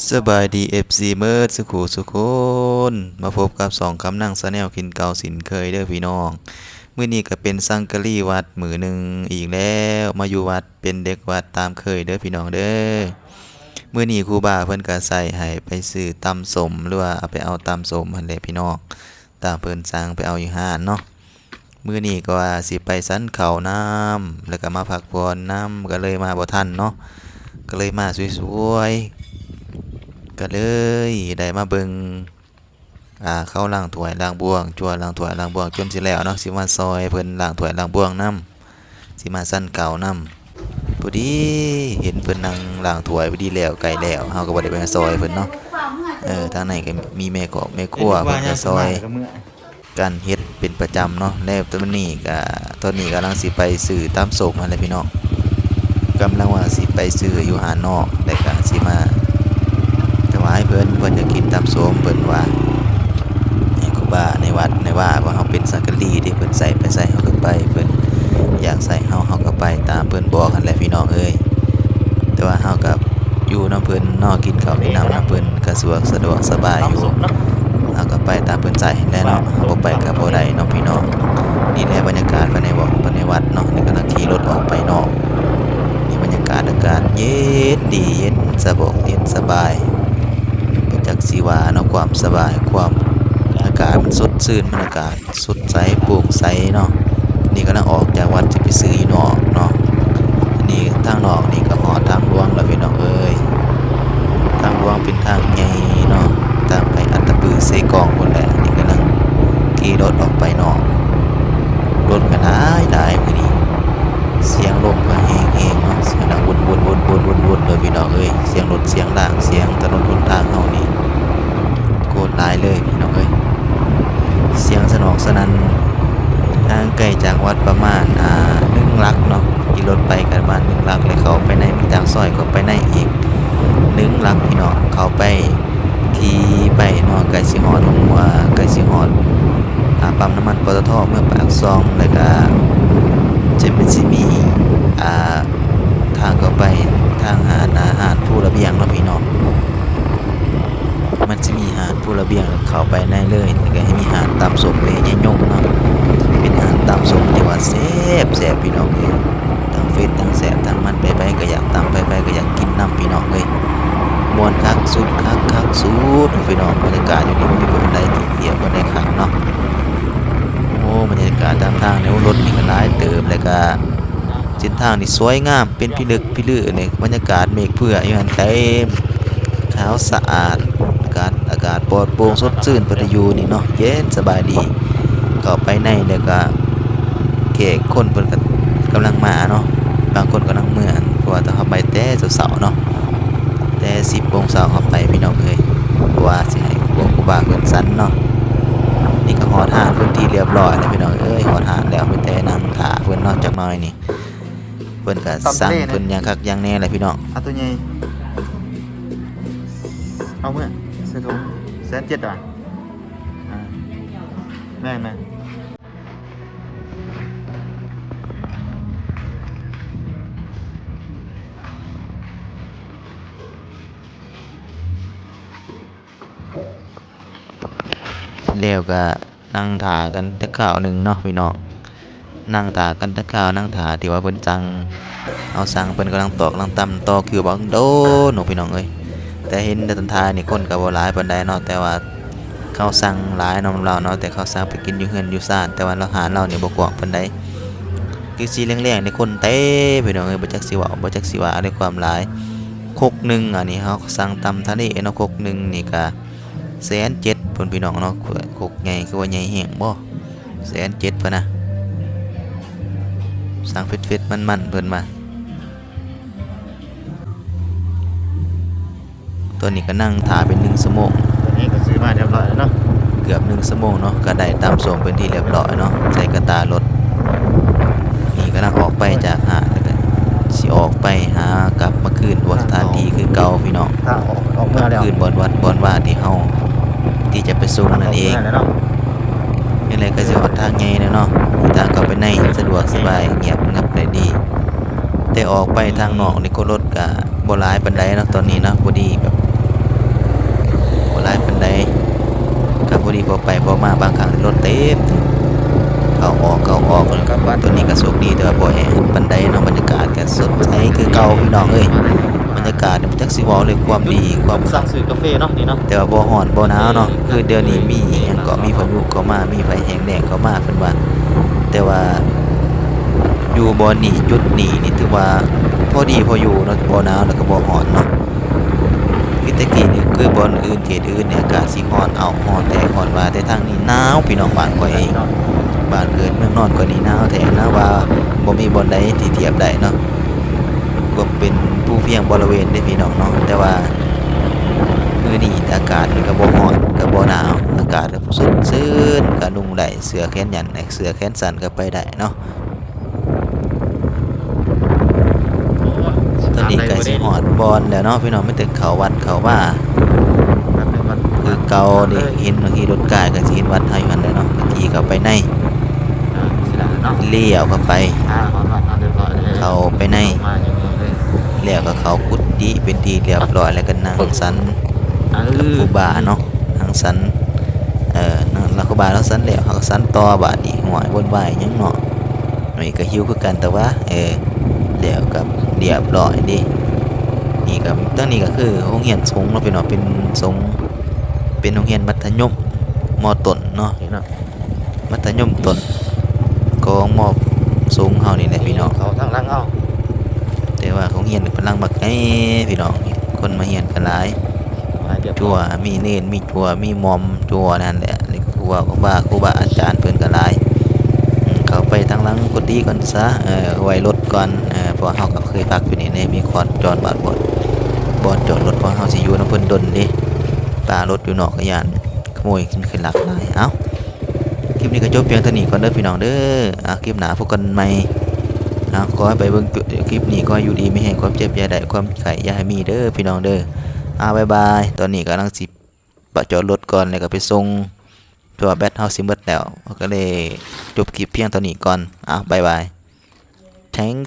ສະບາຍດີ ເອັຟຊີ ເໝິດສຸຂູສຸຄົນ ມາພົບກັບຊ່ອງຄຳນັງ Channel ເຊັ່ນເກົ່າເຊັ່ນເຄີຍເດີພີ່ນ້ອງ. ມື້ນີ້ກໍເປັນສັງກະລີວັດມື້ໜຶ່ງອີກແລ້ວ ມາຢູ່ວັດເປັນເດັກວັດຕາມເຄີຍເດີພີ່ນ້ອງເດີ. ມື້ນີ້ຄູບາເພິ່ນກໍໃສ່ໃຫ້ໄປຊື້ຕຳສົ້ມ ຫຼືວ່າເອົາໄປເອົາຕຳສົ້ມຫັ້ນແຫຼະພີ່ນ້ອງ ຕາມເພິ່ນສັ່ງໄປເອົາຢູ່ຮ້ານເນາະ. ມື້ນີ້ກໍວ່າຊິໄປສັນເຂົ້ານຳ ແລ້ວກໍມາພັກຜ່ອນນຳ ກໍເລີຍມາບໍ່ທັນເນາະ ກໍເລີຍມາສວຍໆ ກໍເລີຍໄດ້ມາເບິ່ງ ອ່າ ເຂົາລ້າງຖ້ວຍລ້າງບ່ວງ ຈົວລ້າງຖ້ວຍລ້າງບ່ວງຈົນຊິແລ້ວເນາະ ຊິມາຊ່ອຍເພິ່ນລ້າງຖ້ວຍລ້າງບ່ວງນຳ ຊິມາສັນເຂົ້ານຳ. ພໍດີເຫັນເພິ່ນນັ່ງລ້າງຖ້ວຍ ພໍດີແລ້ວ ໃກ້ແລ້ວ ເຮົາກໍບໍ່ໄດ້ໄປຊ່ອຍເພິ່ນເນາະ. ເອີ ທາງໃນກໍມີແມ່ຄອກແມ່ຄົວ ເພິ່ນກໍຊ່ອຍກັນເຮັດເປັນປະຈຳເນາະ. ແລ້ວຕອນນີ້ກໍ ຕອນນີ້ກຳລັງຊິໄປຊື້ຕຳສົ້ມຫັ້ນແຫຼະພີ່ນ້ອງ ກຳລັງວ່າຊິໄປຊື້ຢູ່ຮ້ານນອກ ແລ້ວກໍຊິມາຖວາຍເພິ່ນ ເພິ່ນຢາກກິນຕຳສົ້ມ ເພິ່ນວ່າ ໃຫ້ຄູບາໃນວັດໃນວາ ເພາະເຮົາເປັນສັງກະລີເດ້ ເພິ່ນໃສ່ໄປໃສເຮົາກໍໄປ ເພິ່ນຢາກໃສ່ເຮົາ ເຮົາກໍໄປຕາມເພິ່ນບອກຫັ້ນແຫຼະພີ່ນ້ອງເອີຍ. ແຕ່ວ່າເຮົາກໍຢູ່ນຳເພິ່ນເນາະ ກິນເຂົ້າກິນນ້ຳນຳເພິ່ນ ກະສະດວກ ສະດວກສະບາຍຢູ່ ເຮົາກໍໄປຕາມເພິ່ນໃສ່ແຫຼະເນາະ ເຮົາບໍ່ໄປກໍບໍ່ໄດ້ເນາະພີ່ນ້ອງ. ນີ້ແຫຼະບັນຍາກາດພາຍໃນວັດ ພາຍໃນວັດເນາະ ນີ້ກຳລັງຂີ່ລົດອອກໄປນອກ. ນີ້ບັນຍາກາດ ອາກາດເຢັນດີ ເຢັນສະບອກ ເຢັນສະບາຍ ບໍ່ຈັກຊິວ່າເນາະ ຄວາມສະບາຍ ຄວາມ ອາກາດມັນສົດຊື່ນ ບັນຍາກາດ ສົດໃສໂປ່ງໃສເນາະ. ນີ້ກຳລັງອອກຈາກວັດ ຊິໄປຊື້ຢູ່ນອກເນາະ. ນີ້ທາງນອກນີ້ກໍຮອດທາງຫຼວງແລ້ວພີ່ນ້ອງເອີຍ ທາງຫຼວງເປັນທາງໃຫຍ່ເນາະ ທາງໄປອັດຕະປືເຊກອງພຸ້ນແຫຼະ. ນີ້ກຳລັງຂີ່ລົດອອກໄປນອກ ລົດກໍຫຼາຍໆ ມື້ນີ້ ສຽງລົມກໍແຮງໆເນາະ ສຽງດັງວຸ່ນໆໆໆເລີຍພີ່ນ້ອງເອີຍ ສຽງລົດ ສຽງລາງ ສຽງຖະໜົນຫົນທາງເຮົານີ້ ໂຄດຫຼາຍເລີຍພີ່ນ້ອງເອີຍ ສຽງສະໜອກສະໜັ່ນ. ຫ່າງໄກຈາກວັດປະມານ ອ່າ ໜຶ່ງຫຼັກເນາະ ຂີ່ລົດໄປກໍປະມານໜຶ່ງຫຼັກ ແລ້ວເຂົ້າໄປໃນ ຈາກຊອຍເຂົ້າໄປໃນອີກໜຶ່ງຫຼັກພີ່ນ້ອງ. ເຂົ້າໄປ ຂີ່ໄປເນາະ ໃກ້ຊິຮອດໂຮງ ໃກ້ຊິຮອດ ອ່າ ປ້ຳນ້ຳມັນ ປຕທ ເມືອງປາກຊ່ອງ ແລ້ວກໍຈະ ມັນຊິມີ ອ່າ ທາງເຂົ້າໄປທາງຮ້ານອາຫານພູລະບຽງເນາະພີ່ນ້ອງ. ມັນຊິມີຮ້ານພູລະບຽງ ເຂົ້າໄປໃນເລີຍ ແລ້ວກໍມີຮ້ານຕຳສົ້ມແມ່ຍາຍົງເນາະ ເປັນຮ້ານຕຳສົ້ມທີ່ວ່າແຊບໆ ພີ່ນ້ອງເອີຍ ທັງເຜັດທັງແຊບທັງມັນ ໃຜໆກໍຢາກຕຳ ໃຜໆກໍຢາກກິນນຳ ພີ່ນ້ອງເອີຍ. ມ່ວນຄັກສຸດຄັກ ຄັກສຸດພີ່ນ້ອງ ບັນຍາກາດຢູ່ນີ້ບໍ່ມີບ່ອນໃດທີ່ທຽບບໍ່ໄດ້ຄັກເນາະ. ໂອ້ ບັນຍາກາດຕາມທາງນີ້ ໂອ້ ລົດນີ້ກໍຫຼາຍເຕີບ ແລ້ວກໍເສັ້ນທາງນີ້ສວຍງາມ ເປັນພິລຶກພິລຶນີ້ ບັນຍາກາດເມກເຜືອກຢູ່ຫັ້ນເຕັມ ຂາວສະອາດ ອາກາດ ອາກາດປອດໂປ່ງສົດຊື່ນ ເພິ່ນຢູ່ນີ້ເນາະ ເຢັນສະບາຍດີ. ເຂົ້າໄປໃນແລ້ວກໍແຂກຄົນເພິ່ນກໍກຳລັງມາເນາະ ບາງຄົນກຳລັງເມືອ ເພາະວ່າເຮົາໄປແຕ່ເຊົ້າໆເນາະ ແຕ່ສິບໂມງເຊົ້າເຮົາໄປພີ່ນ້ອງເອີຍ ເພາະວ່າຊິໃຫ້ພວກຄູບາເພິ່ນສັນເນາະ. ນີ້ກໍຮອດຮ້ານເປັນທີ່ລຽບຮ້ອຍແລ້ວພີ່ນ້ອງເອີຍ ຮອດຮ້ານແລ້ວ ມີແຕ່ນັ່ງຖ້າເພິ່ນເນາະ ຈັກໜ້ອຍນີ້ ເພິ່ນກໍສັ່ງເພິ່ນຢ່າງຄັກຢ່າງແນ່ແຫຼະພີ່ນ້ອງ. ເອົາຕົວໃຫຍ່ ເອົາເມືອໃສ່ຖົງ ແສນເຈັດ ວ່າ ອ່າ ແມ່ນໆ. ແລ້ວກໍນັ່ງຖ້າກັນຈັກຄາວໜຶ່ງເນາະພີ່ນ້ອງ ນັ່ງຖ້າກັນຈັກຄາວ ນັ່ງຖ້າທີ່ວ່າເພິ່ນສັ່ງ ເຮົາສັ່ງ ເພິ່ນກຳລັງຕອກກຳລັງຕຳ ຕໍ່ຄິວບັກໂດນເນາະພີ່ນ້ອງເອີຍ. ແຕ່ເຫັນແຕ່ຕອນທ້າຍນີ້ຄົນກໍບໍ່ຫຼາຍປານໃດເນາະ ແຕ່ວ່າເຂົາສັ່ງຫຼາຍນຳລາວເນາະ ແຕ່ເຂົາສັ່ງໄປກິນຢູ່ເຮືອນຢູ່ຊານ ແຕ່ວ່າລາວ ຮ້ານລາວນີ້ບໍ່ກວ້າງປານໃດ ຄືຊິແລງໆນີ້ຄົນເຕັມພີ່ນ້ອງເອີຍ ບໍ່ຈັກຊິເວົ້າ ບໍ່ຈັກຊິວ່າ ດ້ວຍຄວາມຫຼາຍ. ຄົກໜຶ່ງ ອັນນີ້ເຮົາສັ່ງຕຳທະເລເນາະ ຄົກໜຶ່ງນີ້ກະແສນເຈັດພຸ້ນພີ່ນ້ອງເນາະ ຄົກໃຫຍ່ ຄືວ່າໃຫຍ່ແຮງບໍ່ ແສນເຈັດພຸ້ນນະ ສັ່ງເຜັດໆ ມັນໆ ເພິ່ນວ່າ. ຕອນນີ້ກໍນັ່ງຖ້າເປັນໜຶ່ງຊົ່ວໂມງ ຕອນນີ້ກໍຊື້ມາຮຽບຮ້ອຍແລ້ວເນາະ ເກືອບໜຶ່ງຊົ່ວໂມງເນາະ ກໍໄດ້ຕຳສົ້ມເປັນທີ່ຮຽບຮ້ອຍເນາະ ໃສ່ກະຕ່າລົດ. ນີ້ກຳລັງອອກໄປຈາກຮ້ານ ແລ້ວກໍຊິອອກໄປຫາກັບມາຄືນບ່ອນສະຖານທີ່ຄືເກົ່າພີ່ນ້ອງ ທາງອອກ ອອກເມືອແລ້ວ ຄືນບ່ອນວັດບ່ອນວາທີ່ເຮົາ ທີ່ຈະໄປສົ່ງນັ້ນເອງ. ຈັ່ງໃດກໍຊິຮອດທາງໃຫຍ່ແລ້ວເນາະ ທາງເຂົ້າໄປໃນສະດວກສະບາຍ ງຽບງັບໄດ້ດີ ແຕ່ອອກໄປທາງນອກນີ້ຄົນລົດກະບໍ່ຫຼາຍປານໃດເນາະ ຕອນນີ້ເນາະ ພໍດີແບບ ໃດ ກໍພໍດີພໍໄປພໍມາ ບາງຄັ້ງລົດເຕັມ ເຂົ້າອອກ ເຂົ້າອອກ. ຕອນນີ້ກໍໂຊກດີ ແຕ່ວ່າບໍ່ແຫ້ງປານໃດເນາະ. ບັນຍາກາດກໍສົດໃສຄືເກົ່າພີ່ນ້ອງເອີຍ. ບັນຍາກາດນີ້ ຈັກຊິເວົ້າເລີຍ ຄວາມດີ ຄວາມຄັກ ແຕ່ວ່າບໍ່ຮ້ອນບໍ່ໜາວເນາະ. ຄືດຽວນີ້ມີຫຍັງກໍມີພາຍຸເຂົ້າມາ ມີໄຟແຫ້ງແລ້ງເຂົ້າມາເພິ່ນວ່າ. ແຕ່ວ່າຢູ່ບ່ອນນີ້ ຈຸດນີ້ນີ້ຖືວ່າພໍດີພໍຢູ່ເນາະ ບໍ່ໜາວແລ້ວກໍບໍ່ຮ້ອນເນາະ. ຄືແຕ່ກີ້ນີ້ ຄືບ່ອນອື່ນ ເຂດອື່ນນີ້ອາກາດຊິຮ້ອນເອົ້າ ຮ້ອນແທ້ຮ້ອນວ່າ ແຕ່ທາງນີ້ໜາວພີ່ນ້ອງ. ບ້ານຂ້ອຍ ບ້ານເກີດເມືອງນອນຂ້ອຍນີ້ໜາວແທ້ ໜາວວ່າບໍ່ມີບ່ອນໃດທີ່ທຽບໄດ້ເນາະ ກວມເປັນພູພຽງບໍລະເວນເດ້ພີ່ນ້ອງເນາະ. ແຕ່ວ່າມື້ນີ້ອາກາດມັນກໍບໍ່ຮ້ອນ ກໍບໍ່ໜາວ ອາກາດກໍສົດຊື່ນ ກໍນຸ່ງໄດ້ ເສື້ອແຂນຍາວ ເສື້ອແຂນສັ້ນກໍໄປໄດ້ເນາະ. ຕອນນີ້ໃກ້ຊິຮອດບ່ອນແລ້ວເນາະພີ່ນ້ອງ ມີແຕ່ເຂົ້າວັດເຂົ້າວາ ຄືເກົ່າເດ້. ເຫັນບາງທີລົດກາຍກໍຊິເຫັນວັດເຮົາຢູ່ຫັ້ນແຫຼະເນາະ ຂີ່ເຂົ້າໄປໃນ ລ້ຽວເຂົ້າໄປ ເຂົ້າໄປໃນ ແລ້ວກໍເຂົ້າກຸຕິເປັນທີ່ຮຽບຮ້ອຍ ແລ້ວກໍນັ່ງສັນກັບຄູບາເນາະ ນັ່ງສັນ ເອີ ນັ່ງ ແລ້ວຄູບາລາວສັນແລ້ວ ເຮົາກໍສັນຕໍ່ບາດນີ້. ຫ້ວຍ ວຸ່ນວາຍຫຍັງເນາະ. ອັນນີ້ກໍຫິວຄືກັນ ແຕ່ວ່າ ເອີ ແລ້ວກໍຮຽບຮ້ອຍເດ້. ນີ້ກໍ ທາງນີ້ກໍຄືໂຮງຮຽນສົງເນາະພີ່ນ້ອງ ເປັນສົງ ເປັນໂຮງຮຽນມັດທະຍົມ ມໍຕົ້ນເນາະ ມັດທະຍົມຕົ້ນຂອງ ມໍສົງເຮົານີ້ແຫຼະພີ່ນ້ອງ. ເຂົ້າທາງຫຼັງເຮົາ ແຕ່ວ່າໂຮງຮຽນກຳລັງບັກໃຫຍ່ພີ່ນ້ອງ ຄົນມາຮຽນກໍຫຼາຍ ຈົວ ມີເນນ ມີຈົວ ມີໝ່ອມຈົວນັ້ນແຫຼະ ນີ້ກໍຄືວ່າຄູບາ ຄູບາອາຈານເພິ່ນກໍຫຼາຍ. ເຂົ້າໄປທາງຫຼັງກຸຕິກ່ອນຊະ ເອີ ໄວ້ລົດກ່ອນ ເອີ ເພາະເຮົາກໍເຄີຍພັກຢູ່ນີ້ເດ້ ມີບ່ອນຈອດ ບ່ອນ ບ່ອນຈອດລົດ ເພາະເຮົາຊິຢູ່ນຳເພິ່ນດົນເດ້ ປາລົດຢູ່ນອກກໍຢ້ານຂະໂມຍຂຶ້ນລັກຫຼາຍ. ເອົ້າ ຄລິບນີ້ກໍຈົບພຽງເທົ່ານີ້ກ່ອນເດີພີ່ນ້ອງເດີ. ເອົາ ຄລິບໜ້າພົບກັນໃໝ່. ເອົາ ຂໍໃຫ້ໄປເບິ່ງຄລິບນີ້ ຂໍໃຫ້ຢູ່ດີມີແຮງ ຄວາມເຈັບຢ່າໄດ້ ຄວາມໄຂ້ຢ່າໃຫ້ມີເດີພີ່ນ້ອງເດີ. ເອົາ ບາຍບາຍ. ຕອນນີ້ກຳລັງຊິປະຈອດລົດກ່ອນ ແລ້ວກໍໄປສົ່ງ ເພາະວ່າແບັດເຮົາຊິໝົດແລ້ວ ກໍເລີຍຈົບຄລິບພຽງເທົ່ານີ້ກ່ອນ. ເອົາ ບາຍບາຍ. Thank